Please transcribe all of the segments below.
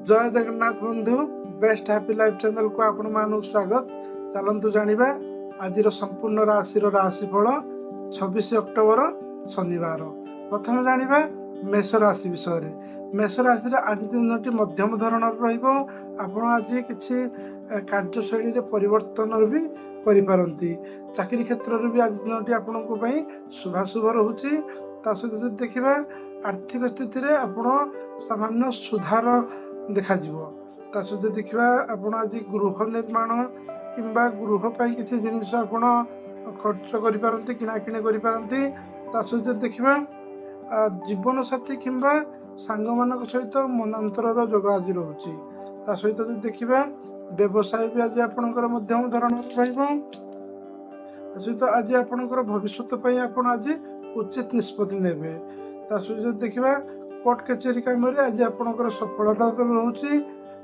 ଜୟ ଜଗନ୍ନାଥ ବନ୍ଧୁ, best happy life ଚ୍ୟାନେଲକୁ ଆପଣମାନଙ୍କୁ ସ୍ୱାଗତ। ଚାଲନ୍ତୁ ଜାଣିବା ଆଜିର ସମ୍ପୂର୍ଣ୍ଣ ରାଶିର ରାଶିଫଳ, 26 ଅକ୍ଟୋବର ଶନିବାର। ପ୍ରଥମେ ଜାଣିବା ମେଷ ରାଶି ବିଷୟରେ। ମେଷ ରାଶିରେ ଆଜି ଦିନଟି ମଧ୍ୟମ ଧରଣର ରହିବ। ଆପଣ ଆଜି କିଛି କାର୍ଯ୍ୟଶୈଳୀରେ ପରିବର୍ତ୍ତନ ବି କରିପାରନ୍ତି। ଚାକିରି କ୍ଷେତ୍ରରେ ବି ଆଜି ଦିନଟି ଆପଣଙ୍କ ପାଇଁ ଶୁଭାଶୁଭ ରହୁଛି। ତା ସହିତ ଯଦି ଦେଖିବା, ଆର୍ଥିକ ସ୍ଥିତିରେ ଆପଣ ସାମାନ୍ୟ ସୁଧାର ଦେଖାଯିବ। ତା ସହିତ ଦେଖିବା, ଆପଣ ଆଜି ଗୃହ ନିର୍ମାଣ କିମ୍ବା ଗୃହ ପାଇଁ କିଛି ଜିନିଷ ଆପଣ ଖର୍ଚ୍ଚ କରିପାରନ୍ତି, କିଣାକିଣି କରିପାରନ୍ତି। ତା ସହିତ ଦେଖିବା, ଜୀବନ ସାଥୀ କିମ୍ବା ସାଙ୍ଗମାନଙ୍କ ସହିତ ମନାନ୍ତରର ଯୋଗ ଆଜି ରହୁଛି। ତା ସହିତ ଯଦି ଦେଖିବା, ବ୍ୟବସାୟ ବି ଆଜି ଆପଣଙ୍କର ମଧ୍ୟମ ଧରଣର ରହିବ। ତା ସହିତ ଆଜି ଆପଣଙ୍କର ଭବିଷ୍ୟତ ପାଇଁ ଆପଣ ଆଜି ଉଚିତ ନିଷ୍ପତ୍ତି ନେବେ। ତା ସହିତ ଯଦି ଦେଖିବା, କୋର୍ଟ କଚେରୀ କାମରେ ଆଜି ଆପଣଙ୍କର ସଫଳତା ରହୁଛି।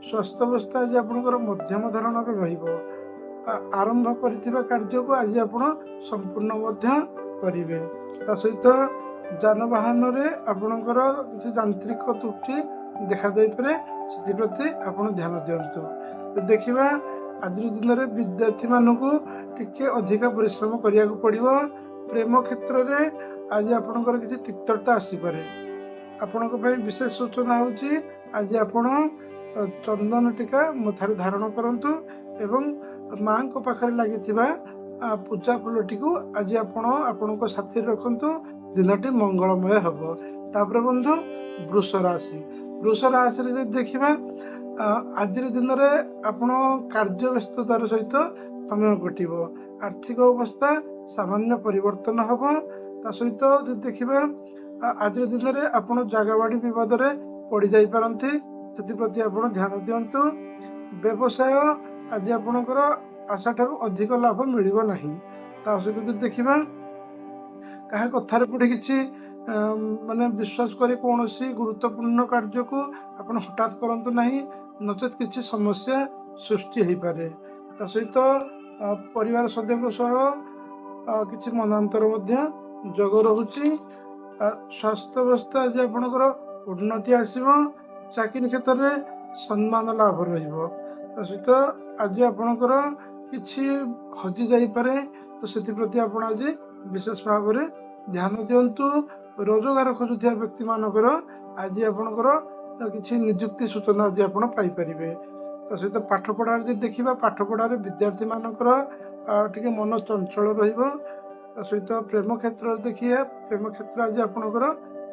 ସ୍ୱାସ୍ଥ୍ୟ ଅବସ୍ଥା ଆଜି ଆପଣଙ୍କର ମଧ୍ୟମ ଧରଣର ରହିବ। ଆରମ୍ଭ କରିଥିବା କାର୍ଯ୍ୟକୁ ଆଜି ଆପଣ ସମ୍ପୂର୍ଣ୍ଣ ମଧ୍ୟ କରିବେ। ତା ସହିତ ଯାନବାହନରେ ଆପଣଙ୍କର କିଛି ଯାନ୍ତ୍ରିକ ତ୍ରୁଟି ଦେଖାଯାଇପାରେ, ସେଥିପ୍ରତି ଆପଣ ଧ୍ୟାନ ଦିଅନ୍ତୁ। ଦେଖିବା, ଆଜିର ଦିନରେ ବିଦ୍ୟାର୍ଥୀମାନଙ୍କୁ ଟିକେ ଅଧିକା ପରିଶ୍ରମ କରିବାକୁ ପଡ଼ିବ। ପ୍ରେମ କ୍ଷେତ୍ରରେ ଆଜି ଆପଣଙ୍କର କିଛି ତିକ୍ତତା ଆସିପାରେ। ଆପଣଙ୍କ ପାଇଁ ବିଶେଷ ସୂଚନା ହେଉଛି, ଆଜି ଆପଣ ଚନ୍ଦନ ଟୀକା ମଥାରେ ଧାରଣ କରନ୍ତୁ ଏବଂ ମାଙ୍କ ପାଖରେ ଲାଗିଥିବା ପୂଜା ଫୁଲଟିକୁ ଆଜି ଆପଣ ଆପଣଙ୍କ ସାଥିରେ ରଖନ୍ତୁ। ଦିନଟି ମଙ୍ଗଳମୟ ହେବ। ତାପରେ ବନ୍ଧୁ, ବୃଷ ରାଶି। ବୃଷ ରାଶିରେ ଯଦି ଦେଖିବା, ଆଜିର ଦିନରେ ଆପଣ କାର୍ଯ୍ୟ ବ୍ୟସ୍ତତାର ସହିତ ସମୟ କଟିବ। ଆର୍ଥିକ ଅବସ୍ଥା ସାମାନ୍ୟ ପରିବର୍ତ୍ତନ ହେବ। ତା ସହିତ ଯଦି ଦେଖିବା, ଆଜିର ଦିନରେ ଆପଣ ଜାଗାବାଡ଼ି ବିବାଦରେ ପଡ଼ିଯାଇପାରନ୍ତି, ସେଥିପ୍ରତି ଆପଣ ଧ୍ୟାନ ଦିଅନ୍ତୁ। ବ୍ୟବସାୟ ଆଜି ଆପଣଙ୍କର ଆଶାଠାରୁ ଅଧିକ ଲାଭ ମିଳିବ ନାହିଁ। ତା ସହିତ ଯଦି ଦେଖିବା, କାହା କଥାରେ ପଡ଼ି କିଛି ମାନେ ବିଶ୍ୱାସ କରି କୌଣସି ଗୁରୁତ୍ୱପୂର୍ଣ୍ଣ କାର୍ଯ୍ୟକୁ ଆପଣ ହଠାତ୍ କରନ୍ତୁ ନାହିଁ, ନଚେତ୍ କିଛି ସମସ୍ୟା ସୃଷ୍ଟି ହେଇପାରେ। ତା ସହିତ ପରିବାର ସଦସ୍ୟଙ୍କ ସହ କିଛି ମନାନ୍ତର ମଧ୍ୟ ଯୋଗ ରହୁଛି। ସ୍ୱାସ୍ଥ୍ୟ ଅବସ୍ଥା ଆଜି ଆପଣଙ୍କର ଉନ୍ନତି ଆସିବ। ଚାକିରି କ୍ଷେତ୍ରରେ ସମ୍ମାନ ଲାଭ ରହିବ। ତା ସହିତ ଆଜି ଆପଣଙ୍କର କିଛି ହଜି ଯାଇପାରେ, ତ ସେଥିପ୍ରତି ଆପଣ ଆଜି ବିଶେଷ ଭାବରେ ଧ୍ୟାନ ଦିଅନ୍ତୁ। ରୋଜଗାର ଖୋଜୁଥିବା ବ୍ୟକ୍ତିମାନଙ୍କର ଆଜି ଆପଣଙ୍କର କିଛି ନିଯୁକ୍ତି ସୂଚନା ଆଜି ଆପଣ ପାଇପାରିବେ। ତା ସହିତ ପାଠ ପଢ଼ାରେ ଯଦି ଦେଖିବା, ପାଠ ପଢ଼ାରେ ବିଦ୍ୟାର୍ଥୀ ମାନଙ୍କର ଟିକେ ମନ ଚଞ୍ଚଳ ରହିବ। ତା ସହିତ ପ୍ରେମ କ୍ଷେତ୍ରରେ ଦେଖିବା, ପ୍ରେମ କ୍ଷେତ୍ର ଆଜି ଆପଣଙ୍କର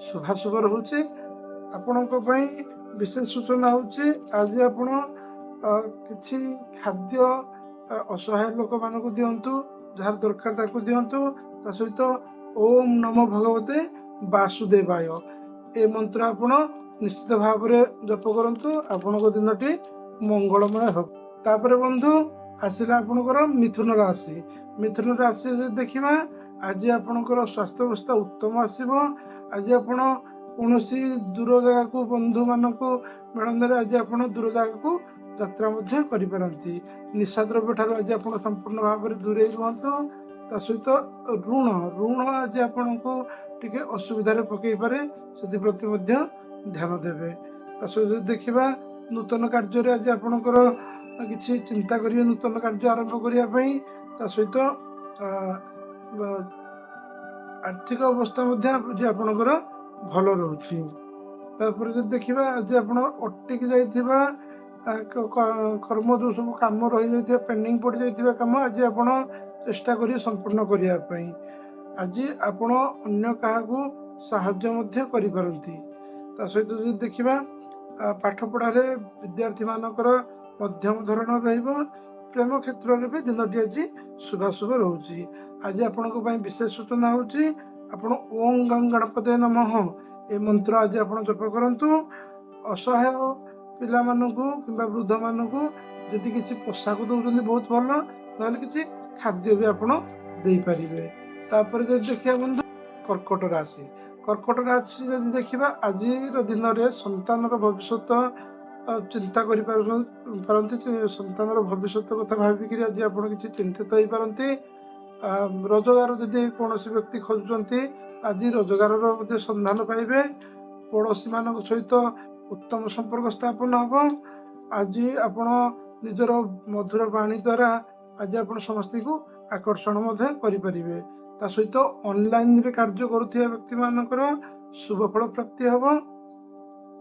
ଶୁଭାଶୁଭ ରହୁଛି। ଆପଣଙ୍କ ପାଇଁ ବିଶେଷ ସୂଚନା ହେଉଛି, ଆଜି ଆପଣ କିଛି ଖାଦ୍ୟ ଅସହାୟ ଲୋକମାନଙ୍କୁ ଦିଅନ୍ତୁ, ଯାହାର ଦରକାର ତାକୁ ଦିଅନ୍ତୁ। ତା ସହିତ ଓମ୍ ନମୋ ଭଗବତେ ବାସୁଦେବାୟ ଏ ମନ୍ତ୍ର ଆପଣ ନିଶ୍ଚିତ ଭାବରେ ଜପ କରନ୍ତୁ। ଆପଣଙ୍କ ଦିନଟି ମଙ୍ଗଳମୟ ହେବ। ତାପରେ ବନ୍ଧୁ, ଆସିଲା ଆପଣଙ୍କର ମିଥୁନ ରାଶି। ମିଥୁନ ରାଶି ଯଦି ଦେଖିବା, ଆଜି ଆପଣଙ୍କର ସ୍ୱାସ୍ଥ୍ୟ ଅବସ୍ଥା ଉତ୍ତମ ଆସିବ। ଆଜି ଆପଣ କୌଣସି ଦୂର ଜାଗାକୁ ବନ୍ଧୁମାନଙ୍କୁ ମିଳନରେ ଆଜି ଆପଣ ଦୂର ଜାଗାକୁ ଯାତ୍ରା ମଧ୍ୟ କରିପାରନ୍ତି। ନିଶାଦ୍ରବ୍ୟ ଠାରୁ ଆଜି ଆପଣ ସମ୍ପୂର୍ଣ୍ଣ ଭାବରେ ଦୂରେଇ ରୁହନ୍ତୁ। ତା ସହିତ ଋଣ ଆଜି ଆପଣଙ୍କୁ ଟିକେ ଅସୁବିଧାରେ ପକେଇ ପାରେ, ସେଥିପ୍ରତି ମଧ୍ୟ ଧ୍ୟାନ ଦେବେ। ତା ସହିତ ଯଦି ଦେଖିବା, ନୂତନ କାର୍ଯ୍ୟରେ ଆଜି ଆପଣଙ୍କର କିଛି ଚିନ୍ତା କରିବେ ନୂତନ କାର୍ଯ୍ୟ ଆରମ୍ଭ କରିବା ପାଇଁ। ତା ସହିତ ଆର୍ଥିକ ଅବସ୍ଥା ମଧ୍ୟ ଆଜି ଆପଣଙ୍କର ଭଲ ରହୁଛି। ତାପରେ ଯଦି ଦେଖିବା, ଆଜି ଆପଣ ଅଟକି ଯାଇଥିବା କର୍ମ, ଯୋଉ ସବୁ କାମ ରହିଯାଇଥିବା, ପେଣ୍ଡିଂ ପଡ଼ିଯାଇଥିବା କାମ ଆଜି ଆପଣ ଚେଷ୍ଟା କରିବେ ସମ୍ପୂର୍ଣ୍ଣ କରିବା ପାଇଁ। ଆଜି ଆପଣ ଅନ୍ୟ କାହାକୁ ସାହାଯ୍ୟ ମଧ୍ୟ କରିପାରନ୍ତି। ତା ସହିତ ଯଦି ଦେଖିବା, ପାଠ ପଢ଼ାରେ ବିଦ୍ୟାର୍ଥୀ ମାନଙ୍କର ମଧ୍ୟମ ଧରଣର ରହିବ। ପ୍ରେମ କ୍ଷେତ୍ରରେ ବି ଦିନଟି ଆଜି ଶୁଭାଶୁଭ ରହୁଛି। ଆଜି ଆପଣଙ୍କ ପାଇଁ ବିଶେଷ ସୂଚନା ହେଉଛି, ଆପଣ ଓಂ ଗଂ ଗଣପତୟେ ନମଃ ଏ ମନ୍ତ୍ର ଆଜି ଆପଣ ଜପ କରନ୍ତୁ। ଅସହାୟ ପିଲାମାନଙ୍କୁ କିମ୍ବା ବୃଦ୍ଧମାନଙ୍କୁ ଯଦି କିଛି ପୋଷାକ ଦଉଛନ୍ତି ବହୁତ ଭଲ, ନହେଲେ କିଛି ଖାଦ୍ୟ ବି ଆପଣ ଦେଇପାରିବେ। ତାପରେ ଯଦି ଦେଖିବା ବନ୍ଧୁ, କର୍କଟ ରାଶି। କର୍କଟ ରାଶି ଯଦି ଦେଖିବା, ଆଜିର ଦିନରେ ସନ୍ତାନର ଭବିଷ୍ୟତ ଚିନ୍ତା କରିପାରନ୍ତି। ସନ୍ତାନର ଭବିଷ୍ୟତ କଥା ଭାବିକିରି ଆଜି ଆପଣ କିଛି ଚିନ୍ତିତ ହେଇପାରନ୍ତି। ରୋଜଗାର ଯଦି କୌଣସି ବ୍ୟକ୍ତି ଖୋଜୁଛନ୍ତି, ଆଜି ରୋଜଗାରର ମଧ୍ୟ ସନ୍ଧାନ ପାଇବେ। ପଡ଼ୋଶୀମାନଙ୍କ ସହିତ ଉତ୍ତମ ସମ୍ପର୍କ ସ୍ଥାପନ ହେବ। ଆଜି ଆପଣ ନିଜର ମଧୁର ବାଣୀ ଦ୍ୱାରା ଆଜି ଆପଣ ସମସ୍ତଙ୍କୁ ଆକର୍ଷଣ ମଧ୍ୟ କରିପାରିବେ। ତା ସହିତ ଅନଲାଇନରେ କାର୍ଯ୍ୟ କରୁଥିବା ବ୍ୟକ୍ତିମାନଙ୍କର ଶୁଭ ଫଳ ପ୍ରାପ୍ତି ହେବ।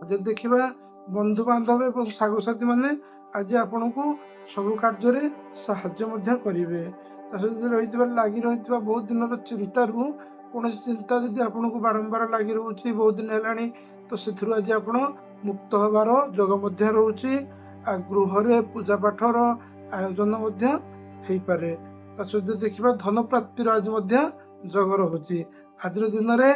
ଯଦି ଦେଖିବା, ବନ୍ଧୁବାନ୍ଧବ ଏବଂ ସାଙ୍ଗସାଥି ମାନେ ଆଜି ଆପଣଙ୍କୁ ସବୁ କାର୍ଯ୍ୟରେ ସାହାଯ୍ୟ ମଧ୍ୟ କରିବେ। ତା ସହିତ ରହିଥିବା ଲାଗି ରହିଥିବା ବହୁତ ଦିନର ଚିନ୍ତାରୁ, କୌଣସି ଚିନ୍ତା ଯଦି ଆପଣଙ୍କୁ ବାରମ୍ବାର ଲାଗି ରହୁଛି ବହୁତ ଦିନ ହେଲାଣି, ତ ସେଥିରୁ ଆଜି ଆପଣ ମୁକ୍ତ ହେବାର ଯୋଗ ମଧ୍ୟ ରହୁଛି। ଆଉ ଗୃହରେ ପୂଜା ପାଠର ଆୟୋଜନ ମଧ୍ୟ ହେଇପାରେ। ତା ସହିତ ଦେଖିବା, ଧନ ପ୍ରାପ୍ତିର ଆଜି ମଧ୍ୟ ଯୋଗ ରହୁଛି। ଆଜିର ଦିନରେ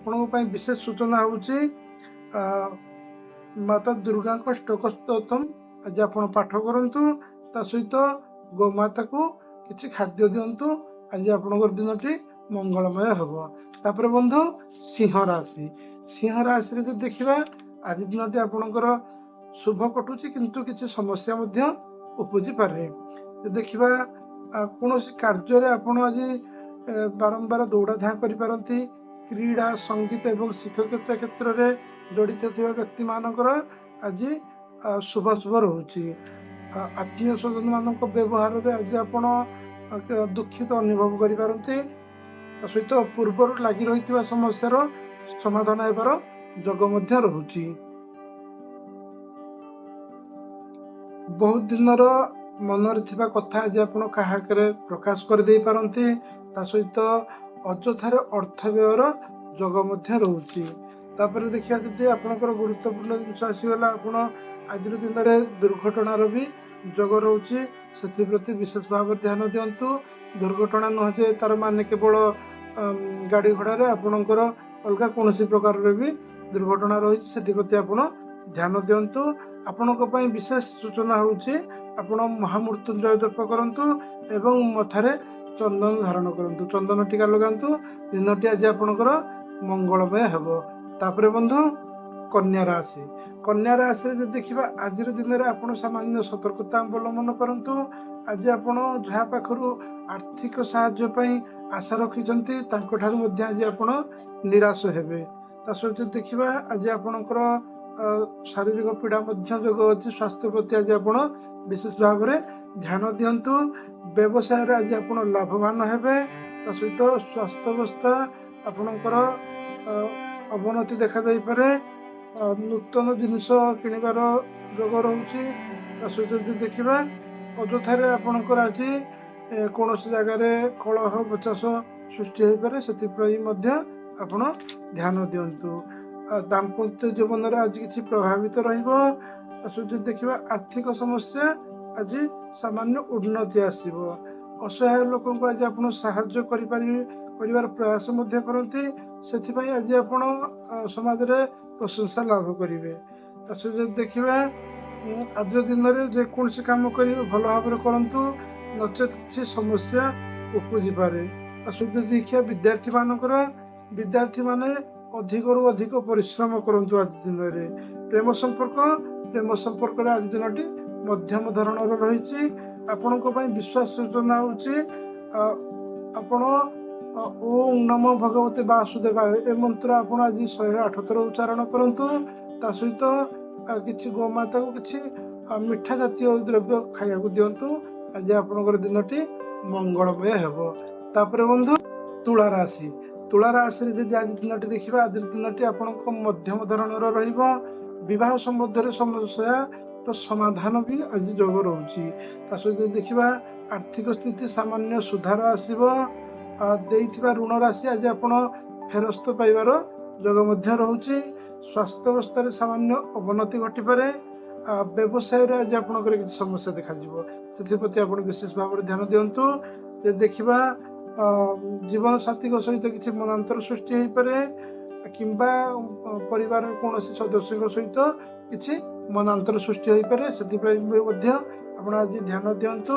ଆପଣଙ୍କ ପାଇଁ ବିଶେଷ ସୂଚନା ହେଉଛି, ମାତା ଦୁର୍ଗାଙ୍କ ଅଷ୍ଟକ ସ୍ତୋତ୍ରମ ଆଜି ଆପଣ ପାଠ କରନ୍ତୁ। ତା ସହିତ ଗୋମାତାକୁ କିଛି ଖାଦ୍ୟ ଦିଅନ୍ତୁ। ଆଜି ଆପଣଙ୍କର ଦିନଟି ମଙ୍ଗଳମୟ ହେବ। ତାପରେ ବନ୍ଧୁ, ସିଂହ ରାଶି। ସିଂହ ରାଶିରେ ଯଦି ଦେଖିବା, ଆଜି ଦିନଟି ଆପଣଙ୍କର ଶୁଭ କଟୁଛି, କିନ୍ତୁ କିଛି ସମସ୍ୟା ମଧ୍ୟ ଉପୁଜି ପାରେ। ଯଦି ଦେଖିବା, କୌଣସି କାର୍ଯ୍ୟରେ ଆପଣ ଆଜି ବାରମ୍ବାର ଦୌଡ଼ାଧାଁ କରିପାରନ୍ତି। କ୍ରୀଡ଼ା, ସଙ୍ଗୀତ ଏବଂ ଶିକ୍ଷକତା କ୍ଷେତ୍ରରେ ଜଡ଼ିତ ଥିବା ବ୍ୟକ୍ତିମାନଙ୍କର ଆଜି ଶୁଭ ଶୁଭ ରହୁଛି। ଆତ୍ମୀୟ ସ୍ୱଜନମାନଙ୍କ ବ୍ୟବହାରରେ ଆଜି ଆପଣ ଦୁଃଖିତ ଅନୁଭବ କରିପାରନ୍ତି। ତା ସହିତ ପୂର୍ବରୁ ଲାଗି ରହିଥିବା ସମସ୍ୟାର ସମାଧାନ ହେବାର ଯୋଗ ମଧ୍ୟ ରହୁଛି। ବହୁତ ଦିନର ମନରେ ଥିବା କଥା ଆଜି ଆପଣ କାହା ଆଗରେ ପ୍ରକାଶ କରିଦେଇ ପାରନ୍ତି। ତା ସହିତ ଅଯଥାରେ ଅର୍ଥ ବ୍ୟୟର ଯୋଗ ମଧ୍ୟ ରହୁଛି। ତାପରେ ଦେଖିବା ଯଦି, ଆପଣଙ୍କର ଗୁରୁତ୍ୱପୂର୍ଣ୍ଣ ଜିନିଷ ଆସିଗଲା, ଆପଣ ଆଜିର ଦିନରେ ଦୁର୍ଘଟଣାର ବି ଯୋଗ ରହୁଛି। ସେଥିପ୍ରତି ବିଶେଷ ଭାବରେ ଧ୍ୟାନ ଦିଅନ୍ତୁ। ଦୁର୍ଘଟଣା ନୁହଁ ଯେ ତାର ମାନେ କେବଳ ଗାଡ଼ି ଘୋଡ଼ାରେ, ଆପଣଙ୍କର ଅଲଗା କୌଣସି ପ୍ରକାରର ବି ଦୁର୍ଘଟଣା ରହିଛି, ସେଥିପ୍ରତି ଆପଣ ଧ୍ୟାନ ଦିଅନ୍ତୁ। ଆପଣଙ୍କ ପାଇଁ ବିଶେଷ ସୂଚନା ହେଉଛି, ଆପଣ ମହାମୃତ୍ୟୁଞ୍ଜୟ ଜପ କରନ୍ତୁ ଏବଂ ମଥାରେ ଚନ୍ଦନ ଧାରଣ କରନ୍ତୁ, ଚନ୍ଦନ ଟିକା ଲଗାନ୍ତୁ। ଦିନଟି ଆଜି ଆପଣଙ୍କର ମଙ୍ଗଳମୟ ହେବ। ତାପରେ ବନ୍ଧୁ, କନ୍ୟା ରାଶି। କନ୍ୟା ରାଶିରେ ଯଦି ଦେଖିବା, ଆଜିର ଦିନରେ ଆପଣ ସାମାନ୍ୟ ସତର୍କତା ଅବଲମ୍ବନ କରନ୍ତୁ। ଆଜି ଆପଣ ଯାହା ପାଖରୁ ଆର୍ଥିକ ସାହାଯ୍ୟ ପାଇଁ ଆଶା ରଖିଛନ୍ତି, ତାଙ୍କଠାରୁ ମଧ୍ୟ ଆଜି ଆପଣ ନିରାଶ ହେବେ। ତା ସହିତ ଦେଖିବା, ଆଜି ଆପଣଙ୍କର ଶାରୀରିକ ପୀଡ଼ା ମଧ୍ୟ ଯୋଗ ଅଛି। ସ୍ୱାସ୍ଥ୍ୟ ପ୍ରତି ଆଜି ଆପଣ ବିଶେଷ ଭାବରେ ଧ୍ୟାନ ଦିଅନ୍ତୁ। ବ୍ୟବସାୟରେ ଆଜି ଆପଣ ଲାଭବାନ ହେବେ। ତା ସହିତ ସ୍ୱାସ୍ଥ୍ୟ ଅବସ୍ଥା ଆପଣଙ୍କର ଅବନତି ଦେଖାଯାଇପାରେ। ନୂତନ ଜିନିଷ କିଣିବାର ଯୋଗ ରହୁଛି। ତା ସହିତ ଯଦି ଦେଖିବା, ଅଯଥାରେ ଆପଣଙ୍କର ଆଜି କୌଣସି ଜାଗାରେ କଳହ ବଚାସ ସୃଷ୍ଟି ହୋଇପାରେ, ସେଥିପାଇଁ ମଧ୍ୟ ଆପଣ ଧ୍ୟାନ ଦିଅନ୍ତୁ। ଦାମ୍ପତ୍ୟ ଜୀବନରେ ଆଜି କିଛି ପ୍ରଭାବିତ ରହିବ। ତା ସହିତ ଯଦି ଦେଖିବା, ଆର୍ଥିକ ସମସ୍ୟା ଆଜି ସାମାନ୍ୟ ଉନ୍ନତି ଆସିବ। ଅସହାୟ ଲୋକଙ୍କୁ ଆଜି ଆପଣ ସାହାଯ୍ୟ କରିପାରିବେ, କରିବାର ପ୍ରୟାସ ମଧ୍ୟ କରନ୍ତି। ସେଥିପାଇଁ ଆଜି ଆପଣ ସମାଜରେ ପ୍ରଶଂସା ଲାଭ କରିବେ। ତା ସହିତ ଯଦି ଦେଖିବା, ଆଜିର ଦିନରେ ଯେକୌଣସି କାମ କରିବେ, ଭଲ ଭାବରେ କରନ୍ତୁ, ନଚେତ୍ କିଛି ସମସ୍ୟା ଉପୁଜିପାରେ। ତା ସହିତ ଦେଖିବା ବିଦ୍ୟାର୍ଥୀମାନଙ୍କର, ବିଦ୍ୟାର୍ଥୀମାନେ ଅଧିକରୁ ଅଧିକ ପରିଶ୍ରମ କରନ୍ତୁ ଆଜି ଦିନରେ। ପ୍ରେମ ସମ୍ପର୍କ। ପ୍ରେମ ସମ୍ପର୍କରେ ଆଜି ଦିନଟି ମଧ୍ୟମ ଧରଣର ରହିଛି। ଆପଣଙ୍କ ପାଇଁ ବିଶେଷ ସୂଚନା ହେଉଛି, ଆପଣ ଓଁ ନମୋ ଭଗବତେ ବାସୁଦେବାୟ ଏ ମନ୍ତ୍ର ଆପଣ ଆଜି 108 ଥର ଉଚ୍ଚାରଣ କରନ୍ତୁ। ତା ସହିତ କିଛି ଗୋମାତାକୁ କିଛି ମିଠା ଜାତୀୟ ଦ୍ରବ୍ୟ ଖାଇବାକୁ ଦିଅନ୍ତୁ। ଆଜି ଆପଣଙ୍କର ଦିନଟି ମଙ୍ଗଳମୟ ହେବ। ତାପରେ ବନ୍ଧୁ, ତୁଳା ରାଶି। ତୁଳା ରାଶିରେ ଯଦି ଆଜି ଦିନଟି ଦେଖିବା, ଆଜିର ଦିନଟି ଆପଣଙ୍କ ମଧ୍ୟମ ଧରଣର ରହିବ। ବିବାହ ସମ୍ବନ୍ଧରେ ସମସ୍ୟାର ସମାଧାନ ବି ଆଜି ଯୋଗ ରହୁଛି। ତା ସହିତ ଦେଖିବା, ଆର୍ଥିକ ସ୍ଥିତି ସାମାନ୍ୟ ସୁଧାର ଆସିବ। ଦେଇଥିବା ଋଣ ରାଶି ଆଜି ଆପଣ ଫେରସ୍ତ ପାଇବାର ଯୋଗ ମଧ୍ୟ ରହୁଛି। ସ୍ୱାସ୍ଥ୍ୟ ଅବସ୍ଥାରେ ସାମାନ୍ୟ ଅବନତି ଘଟିପାରେ। ବ୍ୟବସାୟରେ ଆଜି ଆପଣଙ୍କର କିଛି ସମସ୍ୟା ଦେଖାଯିବ, ସେଥିପ୍ରତି ଆପଣ ବିଶେଷ ଭାବରେ ଧ୍ୟାନ ଦିଅନ୍ତୁ। ଯଦି ଦେଖିବା, ଜୀବନ ସାଥୀଙ୍କ ସହିତ କିଛି ମନାନ୍ତର ସୃଷ୍ଟି ହେଇପାରେ କିମ୍ବା ପରିବାରର କୌଣସି ସଦସ୍ୟଙ୍କ ସହିତ କିଛି ମନାନ୍ତର ସୃଷ୍ଟି ହୋଇପାରେ, ସେଥିପାଇଁ ମଧ୍ୟ ଆପଣ ଆଜି ଧ୍ୟାନ ଦିଅନ୍ତୁ।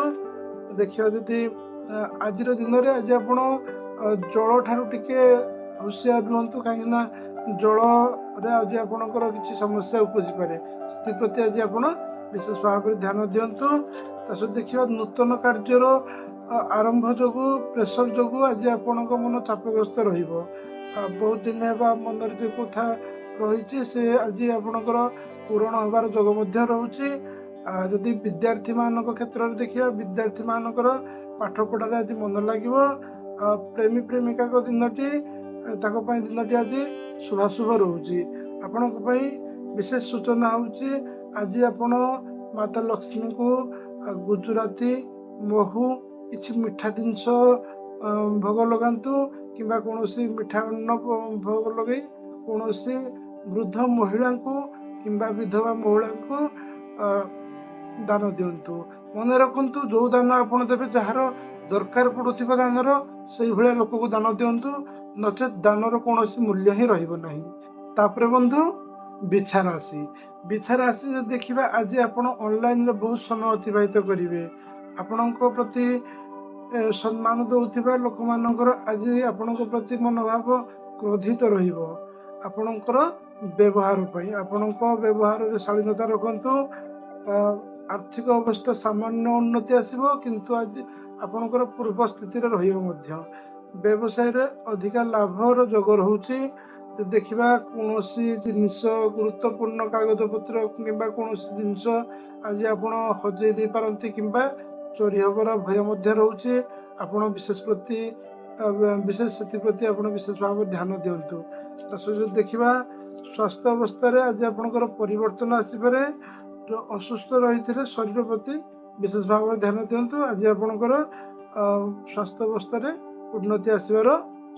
ଦେଖିବା ଯଦି, ଆଜିର ଦିନରେ ଆଜି ଆପଣ ଜଳ ଠାରୁ ଟିକେ ହୁସିଆର ରୁହନ୍ତୁ, କାହିଁକି ନା ଜଳରେ ଆଜି ଆପଣଙ୍କର କିଛି ସମସ୍ୟା ଉପୁଜିପାରେ। ସେଥିପ୍ରତି ଆଜି ଆପଣ ବିଶେଷ ଭାବରେ ଧ୍ୟାନ ଦିଅନ୍ତୁ। ତା ସହିତ ଦେଖିବା, ନୂତନ କାର୍ଯ୍ୟର ଆରମ୍ଭ ଯୋଗୁଁ, ପ୍ରେସର ଯୋଗୁଁ ଆଜି ଆପଣଙ୍କ ମନ ଚାପଗ୍ରସ୍ତ ରହିବ। ବହୁତ ଦିନ ହେବା ମନରେ ଯେଉଁ କଥା ରହିଛି ସେ ଆଜି ଆପଣଙ୍କର ପୂରଣ ହେବାର ଯୋଗ ମଧ୍ୟ ରହୁଛି। ଯଦି ବିଦ୍ୟାର୍ଥୀମାନଙ୍କ କ୍ଷେତ୍ରରେ ଦେଖିବା, ବିଦ୍ୟାର୍ଥୀମାନଙ୍କର ପାଠ ପଢ଼ାରେ ଆଜି ମନ ଲାଗିବ। ପ୍ରେମୀ ପ୍ରେମିକାଙ୍କ ଦିନଟି, ତାଙ୍କ ପାଇଁ ଦିନଟି ଆଜି ଶୁଭାଶୁଭ ରହୁଛି। ଆପଣଙ୍କ ପାଇଁ ବିଶେଷ ସୂଚନା ହେଉଛି, ଆଜି ଆପଣ ମାତା ଲକ୍ଷ୍ମୀଙ୍କୁ ଗୁଜୁରାତି, ମହୁ, କିଛି ମିଠା ଜିନିଷ ଭୋଗ ଲଗାନ୍ତୁ କିମ୍ବା କୌଣସି ମିଠା ଅନ୍ନ ଭୋଗ ଲଗାଇ କୌଣସି ବୃଦ୍ଧ ମହିଳାଙ୍କୁ କିମ୍ବା ବିଧବା ମହିଳାଙ୍କୁ ଦାନ ଦିଅନ୍ତୁ। ମନେ ରଖନ୍ତୁ, ଯୋଉ ଦାନ ଆପଣ ଦେବେ, ଯାହାର ଦରକାର ପଡୁଥିବା ଦାନର, ସେଇଭଳିଆ ଲୋକକୁ ଦାନ ଦିଅନ୍ତୁ, ନଚେତ ଦାନର କୌଣସି ମୂଲ୍ୟ ହିଁ ରହିବ ନାହିଁ। ତାପରେ ବନ୍ଧୁ, ବିଛା ରାଶି। ବିଛା ରାଶି ଯଦି ଦେଖିବା, ଆଜି ଆପଣ ଅନଲାଇନରେ ବହୁତ ସମୟ ଅତିବାହିତ କରିବେ। ଆପଣଙ୍କ ପ୍ରତି ସମ୍ମାନ ଦଉଥିବା ଲୋକମାନଙ୍କର ଆଜି ଆପଣଙ୍କ ପ୍ରତି ମନୋଭାବ କ୍ରୋଧିତ ରହିବ ଆପଣଙ୍କର ବ୍ୟବହାର ପାଇଁ। ଆପଣଙ୍କ ବ୍ୟବହାରରେ ଶାଳୀନତା ରଖନ୍ତୁ। ଆର୍ଥିକ ଅବସ୍ଥା ସାମାନ୍ୟ ଉନ୍ନତି ଆସିବ, କିନ୍ତୁ ଆଜି ଆପଣଙ୍କର ପୂର୍ବ ସ୍ଥିତିରେ ରହିବ ମଧ୍ୟ। ବ୍ୟବସାୟରେ ଅଧିକା ଲାଭର ଯୋଗ ରହୁଛି। ଯଦି ଦେଖିବା, କୌଣସି ଜିନିଷ, ଗୁରୁତ୍ୱପୂର୍ଣ୍ଣ କାଗଜପତ୍ର କିମ୍ବା କୌଣସି ଜିନିଷ ଆଜି ଆପଣ ହଜେଇ ଦେଇପାରନ୍ତି କିମ୍ବା ଚୋରି ହେବାର ଭୟ ମଧ୍ୟ ରହୁଛି। ଆପଣ ବିଶେଷ ସେଥିପ୍ରତି ଆପଣ ବିଶେଷ ଭାବରେ ଧ୍ୟାନ ଦିଅନ୍ତୁ। ତା ସହିତ ଯଦି ଦେଖିବା, ସ୍ୱାସ୍ଥ୍ୟ ଅବସ୍ଥାରେ ଆଜି ଆପଣଙ୍କର ପରିବର୍ତ୍ତନ ଆସିପାରେ। ଯୋଉ ଅସୁସ୍ଥ ରହିଥିଲେ, ଶରୀର ପ୍ରତି ବିଶେଷ ଭାବରେ ଧ୍ୟାନ ଦିଅନ୍ତୁ। ଆଜି ଆପଣଙ୍କର ସ୍ୱାସ୍ଥ୍ୟ ଅବସ୍ଥାରେ ଉନ୍ନତି ଆସିବାର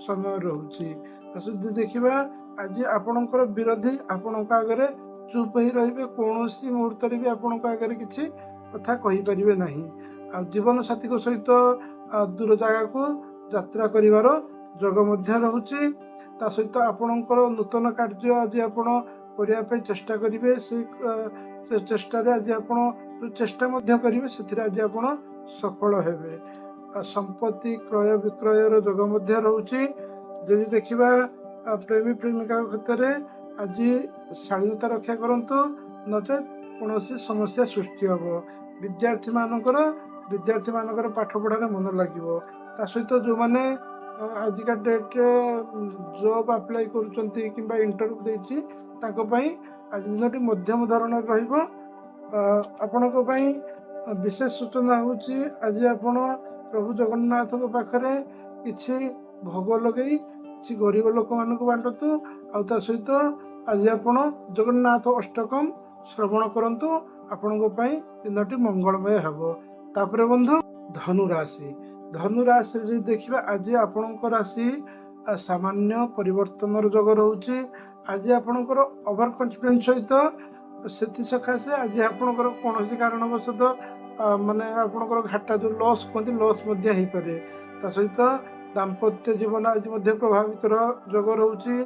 ସମୟ ରହୁଛି। ତା ସହିତ ଯଦି ଦେଖିବା, ଆଜି ଆପଣଙ୍କର ବିରୋଧୀ ଆପଣଙ୍କ ଆଗରେ ଚୁପ୍ ହେଇ ରହିବେ। କୌଣସି ମୁହୂର୍ତ୍ତରେ ବି ଆପଣଙ୍କ ଆଗରେ କିଛି କଥା କହିପାରିବେ ନାହିଁ। ଆଉ ଜୀବନ ସାଥୀଙ୍କ ସହିତ ଦୂର ଜାଗାକୁ ଯାତ୍ରା କରିବାର ଯୋଗ ମଧ୍ୟ ରହୁଛି। ତା ସହିତ ଆପଣଙ୍କର ନୂତନ କାର୍ଯ୍ୟ ଆଜି ଆପଣ କରିବା ପାଇଁ ଚେଷ୍ଟା କରିବେ। ସେ ଚେଷ୍ଟାରେ ଆଜି ଆପଣ ଯୋଉ ଚେଷ୍ଟା ମଧ୍ୟ କରିବେ, ସେଥିରେ ଆଜି ଆପଣ ସଫଳ ହେବେ। ଆଉ ସମ୍ପତ୍ତି କ୍ରୟ ବିକ୍ରୟର ଯୋଗ ମଧ୍ୟ ରହୁଛି। ଯଦି ଦେଖିବା, ପ୍ରେମୀ ପ୍ରେମିକାଙ୍କ କ୍ଷେତ୍ରରେ ଆଜି ଶାଳୀନତା ରକ୍ଷା କରନ୍ତୁ, ନଚେତ୍ କୌଣସି ସମସ୍ୟା ସୃଷ୍ଟି ହେବ। ବିଦ୍ୟାର୍ଥୀ ମାନଙ୍କର ପାଠ ପଢ଼ାରେ ମନ ଲାଗିବ। ତା ସହିତ ଯୋଉମାନେ ଆଜିକା ଡେଟ୍ରେ ଜବ୍ ଆପ୍ଲାଏ କରୁଛନ୍ତି କିମ୍ବା ଇଣ୍ଟରଭ୍ୟୁ ଦେଇଛି, ତାଙ୍କ ପାଇଁ ଆଜି ଦିନଟି ମଧ୍ୟମ ଧରଣର ରହିବ। ଆପଣଙ୍କ ପାଇଁ ବିଶେଷ ସୂଚନା ହେଉଛି, ଆଜି ଆପଣ ପ୍ରଭୁ ଜଗନ୍ନାଥଙ୍କ ପାଖରେ କିଛି ଭୋଗ ଲଗେଇ କିଛି ଗରିବ ଲୋକମାନଙ୍କୁ ବାଣ୍ଟନ୍ତୁ। ଆଉ ତା ସହିତ ଆଜି ଆପଣ ଜଗନ୍ନାଥ ଅଷ୍ଟକମ୍ ଶ୍ରବଣ କରନ୍ତୁ। ଆପଣଙ୍କ ପାଇଁ ଦିନଟି ମଙ୍ଗଳମୟ ହେବ। ତାପରେ ବନ୍ଧୁ, ଧନୁ ରାଶି। ଧନୁ ରାଶିରେ ଯଦି ଦେଖିବା, ଆଜି ଆପଣଙ୍କ ରାଶି ସାମାନ୍ୟ ପରିବର୍ତ୍ତନର ଯୋଗ ରହୁଛି। ଆଜି ଆପଣଙ୍କର ଓଭର କନଫିଡେନ୍ସ ସହିତ ସେଥି ସକାଶେ ଆଜି ଆପଣଙ୍କର କୌଣସି କାରଣବଶତଃ ମାନେ ଆପଣଙ୍କର ଘାଟା, ଯୋଉ ଲସ୍ କୁହନ୍ତି, ଲସ୍ ମଧ୍ୟ ହେଇପାରେ। ତା ସହିତ ଦାମ୍ପତ୍ୟ ଜୀବନ ଆଜି ମଧ୍ୟ ପ୍ରଭାବିତର ଯୋଗ ରହୁଛି।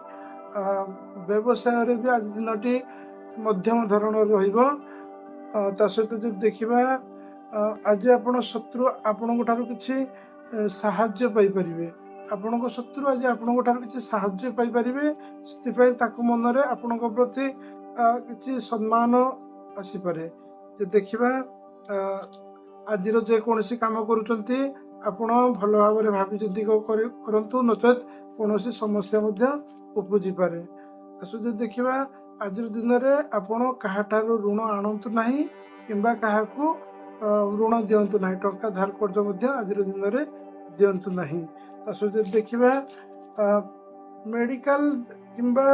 ବ୍ୟବସାୟରେ ବି ଆଜି ଦିନଟି ମଧ୍ୟମ ଧରଣର ରହିବ। ତା ସହିତ ଯଦି ଦେଖିବା, ଆଜି ଆପଣ ଶତ୍ରୁ ଆପଣଙ୍କ ଠାରୁ କିଛି ସାହାଯ୍ୟ ପାଇପାରିବେ। ଆପଣଙ୍କ ଶତ୍ରୁ ଆଜି ଆପଣଙ୍କ ଠାରୁ କିଛି ସାହାଯ୍ୟ ପାଇପାରିବେ। ସେଥିପାଇଁ ତାଙ୍କ ମନରେ ଆପଣଙ୍କ ପ୍ରତି କିଛି ସମ୍ମାନ ଆସିପାରେ। ଯେ ଦେଖିବା, ଆଜିର ଯେକୌଣସି କାମ କରୁଛନ୍ତି, ଆପଣ ଭଲ ଭାବରେ ଭାବିଚିନ୍ତି କରନ୍ତୁ, ନଚେତ୍ କୌଣସି ସମସ୍ୟା ମଧ୍ୟ ଉପୁଜିପାରେ। ତା ସହିତ ଯଦି ଦେଖିବା, ଆଜିର ଦିନରେ ଆପଣ କାହାଠାରୁ ଋଣ ଆଣନ୍ତୁ ନାହିଁ କିମ୍ବା କାହାକୁ ଋଣ ଦିଅନ୍ତୁ ନାହିଁ। ଟଙ୍କା ଧାର କର୍ଜ ମଧ୍ୟ ଆଜିର ଦିନରେ ଦିଅନ୍ତୁ ନାହିଁ। ତା ସହିତ ଯଦି ଦେଖିବା, ମେଡିକାଲ କିମ୍ବା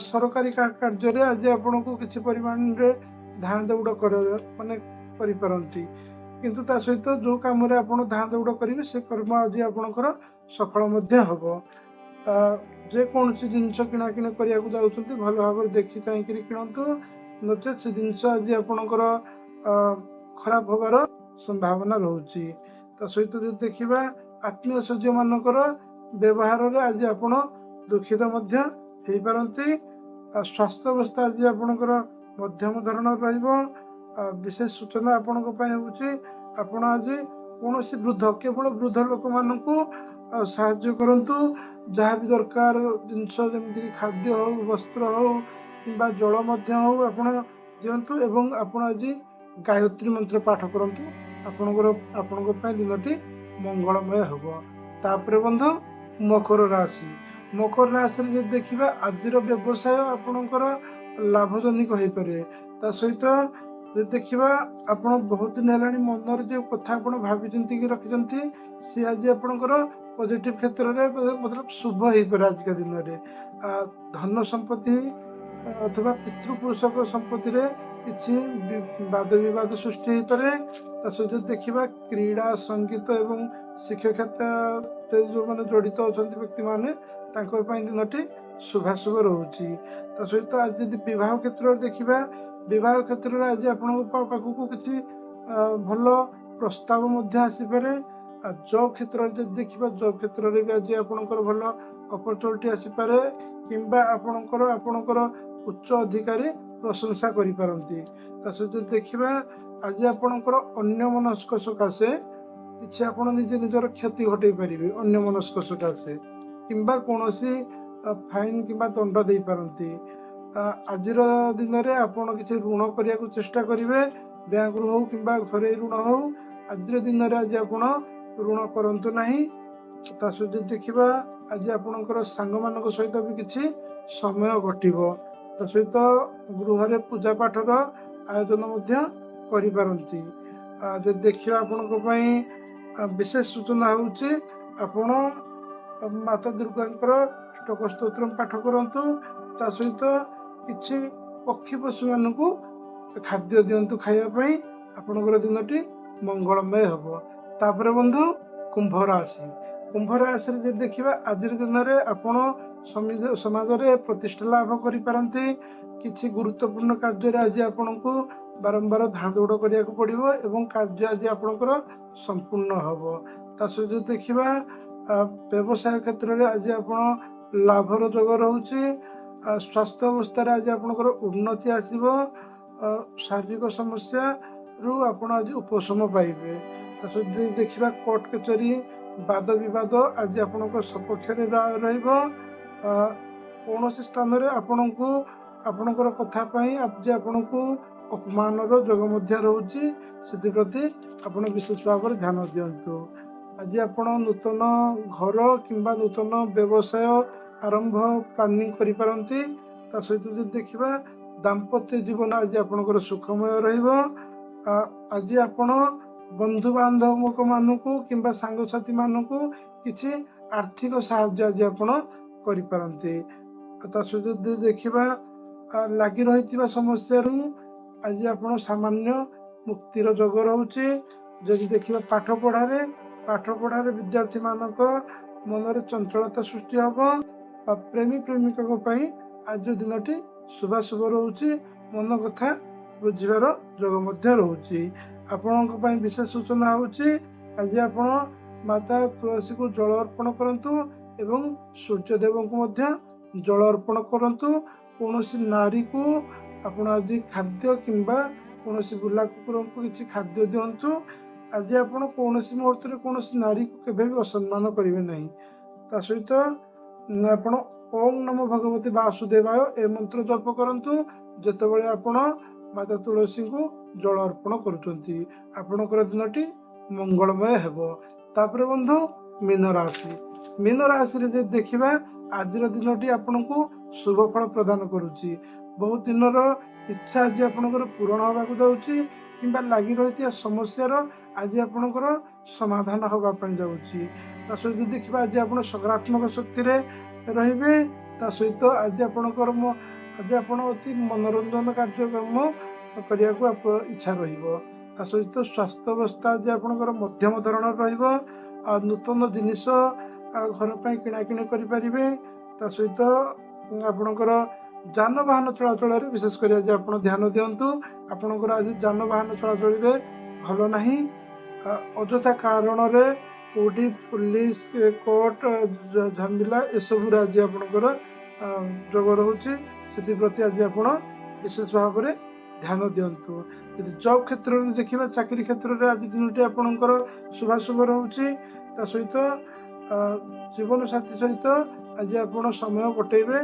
ସରକାରୀ କାର୍ଯ୍ୟରେ ଆଜି ଆପଣଙ୍କୁ କିଛି ପରିମାଣରେ ଧାଁ ଦୌଡ଼ କର ମାନେ କରିପାରନ୍ତି। କିନ୍ତୁ ତା ସହିତ ଯୋଉ କାମରେ ଆପଣ ଧାଁ ଦୌଡ଼ କରିବେ, ସେ କର୍ମ ଆଜି ଆପଣଙ୍କର ସଫଳ ମଧ୍ୟ ହବ। ଯେକୌଣସି ଜିନିଷ କିଣାକିଣି କରିବାକୁ ଯାଉଛନ୍ତି, ଭଲ ଭାବରେ ଦେଖି ଚାହିଁକିରି କିଣନ୍ତୁ, ନଚେତ୍ ସେ ଜିନିଷ ଆଜି ଆପଣଙ୍କର ଖରାପ ହବାର ସମ୍ଭାବନା ରହୁଛି। ତା ସହିତ ଯଦି ଦେଖିବା, ଆତ୍ମୀୟ ସ୍ୱଜନ ମାନଙ୍କର ବ୍ୟବହାରରେ ଆଜି ଆପଣ ଦୁଃଖିତ ମଧ୍ୟ ହେଇପାରନ୍ତି। ଆଉ ସ୍ୱାସ୍ଥ୍ୟ ଅବସ୍ଥା ଆଜି ଆପଣଙ୍କର ମଧ୍ୟମ ଧରଣର ରହିବ। ଆଉ ବିଶେଷ ସୂଚନା ଆପଣଙ୍କ ପାଇଁ ହେଉଛି, ଆପଣ ଆଜି କୌଣସି ବୃଦ୍ଧ, କେବଳ ବୃଦ୍ଧ ଲୋକମାନଙ୍କୁ ସାହାଯ୍ୟ କରନ୍ତୁ। ଯାହା ବି ଦରକାର ଜିନିଷ, ଯେମିତିକି ଖାଦ୍ୟ ହଉ, ବସ୍ତ୍ର ହଉ କିମ୍ବା ଜଳ ମଧ୍ୟ ହଉ, ଆପଣ ଦିଅନ୍ତୁ। ଏବଂ ଆପଣ ଆଜି ଗାୟତ୍ରୀ ମନ୍ତ୍ର ପାଠ କରନ୍ତୁ। ଆପଣଙ୍କ ପାଇଁ ଦିନଟି ମଙ୍ଗଳମୟ ହେବ। ତାପରେ ବନ୍ଧୁ, ମକର ରାଶି। ମକର ରାଶିରେ ଯଦି ଦେଖିବା, ଆଜିର ବ୍ୟବସାୟ ଆପଣଙ୍କର ଲାଭଜନକ ହେଇପାରେ। ତା ସହିତ ଯଦି ଦେଖିବା, ଆପଣ ବହୁତ ଦିନ ହେଲାଣି ମନରେ ଯେଉଁ କଥା ଆପଣ ଭାବିଛନ୍ତି କି ରଖିଛନ୍ତି, ସିଏ ଆଜି ଆପଣଙ୍କର ପଜିଟିଭ କ୍ଷେତ୍ରରେ, ମତଲବ ଶୁଭ ହେଇପାରେ। ଆଜିକା ଦିନରେ ଧନ ସମ୍ପତ୍ତି ଅଥବା ପିତୃପୁରୁଷଙ୍କ ସମ୍ପତ୍ତିରେ କିଛି ବାଦ ବିବାଦ ସୃଷ୍ଟି ହେଇପାରେ। ତା ସହିତ ଦେଖିବା, କ୍ରୀଡ଼ା, ସଙ୍ଗୀତ ଏବଂ ଶିକ୍ଷା କ୍ଷେତ୍ରରେ ଯେଉଁମାନେ ଜଡ଼ିତ ଅଛନ୍ତି ବ୍ୟକ୍ତିମାନେ, ତାଙ୍କ ପାଇଁ ଦିନଟି ଶୁଭାଶୁଭ ରହୁଛି। ତା ସହିତ ଆଜି ଯଦି ବିବାହ କ୍ଷେତ୍ରରେ ଦେଖିବା, ବିବାହ କ୍ଷେତ୍ରରେ ଆଜି ଆପଣଙ୍କ ପାଖକୁ କିଛି ଭଲ ପ୍ରସ୍ତାବ ମଧ୍ୟ ଆସିପାରେ। ଆଉ ଜବ୍ କ୍ଷେତ୍ରରେ ଯଦି ଦେଖିବା, ଜବ୍ କ୍ଷେତ୍ରରେ ବି ଆଜି ଆପଣଙ୍କର ଭଲ ଅପରଚୁନିଟି ଆସିପାରେ କିମ୍ବା ଆପଣଙ୍କର ଉଚ୍ଚ ଅଧିକାରୀ ପ୍ରଶଂସା କରିପାରନ୍ତି। ତା ସହିତ ଯଦି ଦେଖିବା, ଆଜି ଆପଣଙ୍କର ଅନ୍ୟ ମନସ୍କ ସକାଶେ କିଛି ଆପଣ ନିଜେ ନିଜର କ୍ଷତି ଘଟେଇ ପାରିବେ ଅନ୍ୟ ମନସ୍କ ସକାଶେ, କିମ୍ବା କୌଣସି ଫାଇନ୍ କିମ୍ବା ଦଣ୍ଡ ଦେଇପାରନ୍ତି। ଆଜିର ଦିନରେ ଆପଣ କିଛି ଋଣ କରିବାକୁ ଚେଷ୍ଟା କରିବେ, ବ୍ୟାଙ୍କରୁ ହଉ କିମ୍ବା ଘରୋଇ ଋଣ ହଉ। ଆଜିର ଦିନରେ ଆଜି ଆପଣ ଋଣ କରନ୍ତୁ ନାହିଁ। ତା ସହିତ ଦେଖିବା, ଆଜି ଆପଣଙ୍କର ସାଙ୍ଗମାନଙ୍କ ସହିତ ବି କିଛି ସମୟ କଟିବ। ତା ସହିତ ଗୃହରେ ପୂଜା ପାଠର ଆୟୋଜନ ମଧ୍ୟ କରିପାରନ୍ତି। ଯଦି ଦେଖିବା, ଆପଣଙ୍କ ପାଇଁ ବିଶେଷ ସୂଚନା ହେଉଛି, ଆପଣ ମାତା ଦୁର୍ଗାଙ୍କର ଅଷ୍ଟକ ସ୍ତୋତ୍ରମ ପାଠ କରନ୍ତୁ। ତା ସହିତ କିଛି ପକ୍ଷୀ ପଶୁମାନଙ୍କୁ ଖାଦ୍ୟ ଦିଅନ୍ତୁ ଖାଇବା ପାଇଁ। ଆପଣଙ୍କର ଦିନଟି ମଙ୍ଗଳମୟ ହେବ। ତାପରେ ବନ୍ଧୁ, କୁମ୍ଭ ରାଶି। କୁମ୍ଭ ରାଶିରେ ଯଦି ଦେଖିବା, ଆଜିର ଦିନରେ ଆପଣ ସମାଜରେ ପ୍ରତିଷ୍ଠା ଲାଭ କରିପାରନ୍ତି। କିଛି ଗୁରୁତ୍ୱପୂର୍ଣ୍ଣ କାର୍ଯ୍ୟରେ ଆଜି ଆପଣଙ୍କୁ ବାରମ୍ବାର ଧାଁ ଦୌଡ଼ କରିବାକୁ ପଡ଼ିବ ଏବଂ କାର୍ଯ୍ୟ ଆଜି ଆପଣଙ୍କର ସମ୍ପୂର୍ଣ୍ଣ ହେବ। ତା ସହିତ ଯଦି ଦେଖିବା, ବ୍ୟବସାୟ କ୍ଷେତ୍ରରେ ଆଜି ଆପଣ ଲାଭର ଯୋଗ ରହୁଛି। ସ୍ୱାସ୍ଥ୍ୟ ଅବସ୍ଥାରେ ଆଜି ଆପଣଙ୍କର ଉନ୍ନତି ଆସିବ। ଶାରୀରିକ ସମସ୍ୟାରୁ ଆପଣ ଆଜି ଉପଶମ ପାଇବେ। ତା ସହିତ ଯଦି ଦେଖିବା, କୋର୍ଟ କଚେରୀ ବାଦ ବିବାଦ ଆଜି ଆପଣଙ୍କ ସପକ୍ଷରେ ରହିବ। କୌଣସି ସ୍ଥାନରେ ଆପଣଙ୍କୁ ଆପଣଙ୍କର କଥା ପାଇଁ ଆଜି ଆପଣଙ୍କୁ ଅପମାନର ଯୋଗ ମଧ୍ୟ ରହୁଛି। ସେଥିପ୍ରତି ଆପଣ ବିଶେଷ ଭାବରେ ଧ୍ୟାନ ଦିଅନ୍ତୁ। ଆଜି ଆପଣ ନୂତନ ଘର କିମ୍ବା ନୂତନ ବ୍ୟବସାୟ ଆରମ୍ଭ ପ୍ଲାନିଂ କରିପାରନ୍ତି। ତା ସହିତ ଯଦି ଦେଖିବା, ଦାମ୍ପତ୍ୟ ଜୀବନ ଆଜି ଆପଣଙ୍କର ସୁଖମୟ ରହିବ। ଆଜି ଆପଣ ବନ୍ଧୁବାନ୍ଧବ ମାନଙ୍କୁ କିମ୍ବା ସାଙ୍ଗସାଥି ମାନଙ୍କୁ କିଛି ଆର୍ଥିକ ସାହାଯ୍ୟ ଆଜି ଆପଣ କରିପାରନ୍ତି। ତା ସହିତ ଯଦି ଦେଖିବା, ଲାଗି ରହିଥିବା ସମସ୍ୟାରୁ ଆଜି ଆପଣ ସାମାନ୍ୟ ମୁକ୍ତିର ଯୋଗ ରହୁଛି। ଯଦି ଦେଖିବା, ପାଠ ପଢ଼ାରେ ବିଦ୍ୟାର୍ଥୀ ମାନଙ୍କ ମନରେ ଚଞ୍ଚଳତା ସୃଷ୍ଟି ହବ। ପ୍ରେମୀ ପ୍ରେମିକାଙ୍କ ପାଇଁ ଆଜିର ଦିନଟି ଶୁଭାଶୁଭ ରହୁଛି। ମନ କଥା ବୁଝିବାର ଯୋଗ ମଧ୍ୟ ରହୁଛି। ଆପଣଙ୍କ ପାଇଁ ବିଶେଷ ସୂଚନା ହେଉଛି, ଆଜି ଆପଣ ମାତା ତୁଳସୀକୁ ଜଳ ଅର୍ପଣ କରନ୍ତୁ ଏବଂ ସୂର୍ଯ୍ୟଦେବଙ୍କୁ ମଧ୍ୟ ଜଳ ଅର୍ପଣ କରନ୍ତୁ। କୌଣସି ନାରୀକୁ ଆପଣ ଆଜି ଖାଦ୍ୟ କିମ୍ବା କୌଣସି ବୁଲା କୁକୁରଙ୍କୁ କିଛି ଖାଦ୍ୟ ଦିଅନ୍ତୁ। ଆଜି ଆପଣ କୌଣସି ମୁହୂର୍ତ୍ତରେ କୌଣସି ନାରୀକୁ କେବେ ବି ଅସମ୍ମାନ କରିବେ ନାହିଁ। ତା ସହିତ ଆପଣ ଓಂ ନମୋ ଭଗବତେ ବାସୁଦେବାୟ ଏ ମନ୍ତ୍ର ଜପ କରନ୍ତୁ ଯେତେବେଳେ ଆପଣ ମାତା ତୁଳସୀଙ୍କୁ ଜଳ ଅର୍ପଣ କରୁଛନ୍ତି। ଆପଣଙ୍କର ଦିନଟି ମଙ୍ଗଳମୟ ହେବ। ତାପରେ ବନ୍ଧୁ, ମୀନ ରାଶି। ମୀନ ରାଶିରେ ଯଦି ଦେଖିବା, ଆଜିର ଦିନଟି ଆପଣଙ୍କୁ ଶୁଭ ଫଳ ପ୍ରଦାନ କରୁଛି। ବହୁତ ଦିନର ଇଚ୍ଛା ଆଜି ଆପଣଙ୍କର ପୂରଣ ହେବାକୁ ଯାଉଛି କିମ୍ବା ଲାଗି ରହିଥିବା ସମସ୍ୟାର ଆଜି ଆପଣଙ୍କର ସମାଧାନ ହେବା ପାଇଁ ଯାଉଛି। ତା ସହିତ ଦେଖିବା, ଆଜି ଆପଣ ସକାରାତ୍ମକ ଶକ୍ତିରେ ରହିବେ। ତା ସହିତ ଆଜି ଆପଣ ଅତି ମନୋରଞ୍ଜନ କାର୍ଯ୍ୟକ୍ରମ କରିବାକୁ ଇଚ୍ଛା ରହିବ। ତା ସହିତ ସ୍ୱାସ୍ଥ୍ୟ ଅବସ୍ଥା ଆଜି ଆପଣଙ୍କର ମଧ୍ୟମ ଧରଣର ରହିବ। ଆଉ ନୂତନ ଜିନିଷ ଆଉ ଘର ପାଇଁ କିଣାକିଣି କରିପାରିବେ। ତା ସହିତ ଆପଣଙ୍କର ଯାନବାହନ ଚଳାଚଳରେ ବିଶେଷ କରି ଆଜି ଆପଣ ଧ୍ୟାନ ଦିଅନ୍ତୁ। ଆପଣଙ୍କର ଆଜି ଯାନବାହନ ଚଳାଚଳରେ ଭଲ ନାହିଁ। ଅଯଥା କାରଣରେ କୋଉଠି ପୋଲିସ, କୋର୍ଟ ଝାମେଲା ଏସବୁରେ ଆଜି ଆପଣଙ୍କର ଯୋଗ ରହୁଛି। ସେଥିପ୍ରତି ଆଜି ଆପଣ ବିଶେଷ ଭାବରେ ଧ୍ୟାନ ଦିଅନ୍ତୁ। ଯଦି ଜବ୍ କ୍ଷେତ୍ରରେ ଦେଖିବା, ଚାକିରି କ୍ଷେତ୍ରରେ ଆଜି ଦିନଟି ଆପଣଙ୍କର ଶୁଭାଶୁଭ ରହୁଛି। ତା ସହିତ ଜୀବନ ସାଥୀ ସହିତ ଆଜି ଆପଣ ସମୟ କଟେଇବେ,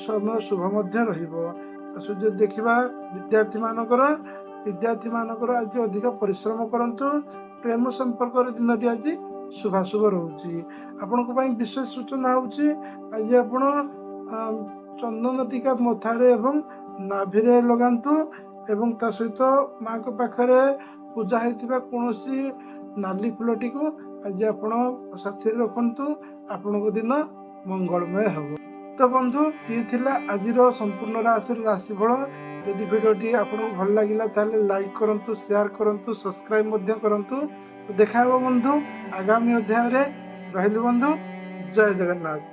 ସମୟ ଶୁଭ ମଧ୍ୟ ରହିବ। ତା ସହିତ ଯଦି ଦେଖିବା, ବିଦ୍ୟାର୍ଥୀ ମାନଙ୍କର ଆଜି ଅଧିକ ପରିଶ୍ରମ କରନ୍ତୁ। ପ୍ରେମ ସମ୍ପର୍କରେ ଦିନଟି ଆଜି ଶୁଭାଶୁଭ ରହୁଛି। ଆପଣଙ୍କ ପାଇଁ ବିଶେଷ ସୂଚନା ହେଉଛି, ଆଜି ଆପଣ ଚନ୍ଦନ ଟିକା ମଥାରେ ଏବଂ ନାଭିରେ ଲଗାନ୍ତୁ ଏବଂ ତା ସହିତ ମାଙ୍କ ପାଖରେ ପୂଜା ହେଇଥିବା କୌଣସି ନାଲି ଫୁଲଟିକୁ ଆଜି ଆପଣ ସାଥିରେ ରଖନ୍ତୁ। ଆପଣଙ୍କ ଦିନ ମଙ୍ଗଳମୟ ହେବ। ତ ବନ୍ଧୁ, ଇଏ ଥିଲା ଆଜିର ସମ୍ପୂର୍ଣ୍ଣ ରାଶିର ରାଶିଫଳ। ଯଦି ଭିଡ଼ିଓଟି ଆପଣଙ୍କୁ ଭଲ ଲାଗିଲା, ତାହେଲେ ଲାଇକ୍ କରନ୍ତୁ, ସେୟାର କରନ୍ତୁ, ସବସ୍କ୍ରାଇବ ମଧ୍ୟ କରନ୍ତୁ। ଦେଖା ହେବ ବନ୍ଧୁ ଆଗାମୀ ଅଧ୍ୟାୟରେ। ରହିଲି ବନ୍ଧୁ, ଜୟ ଜଗନ୍ନାଥ।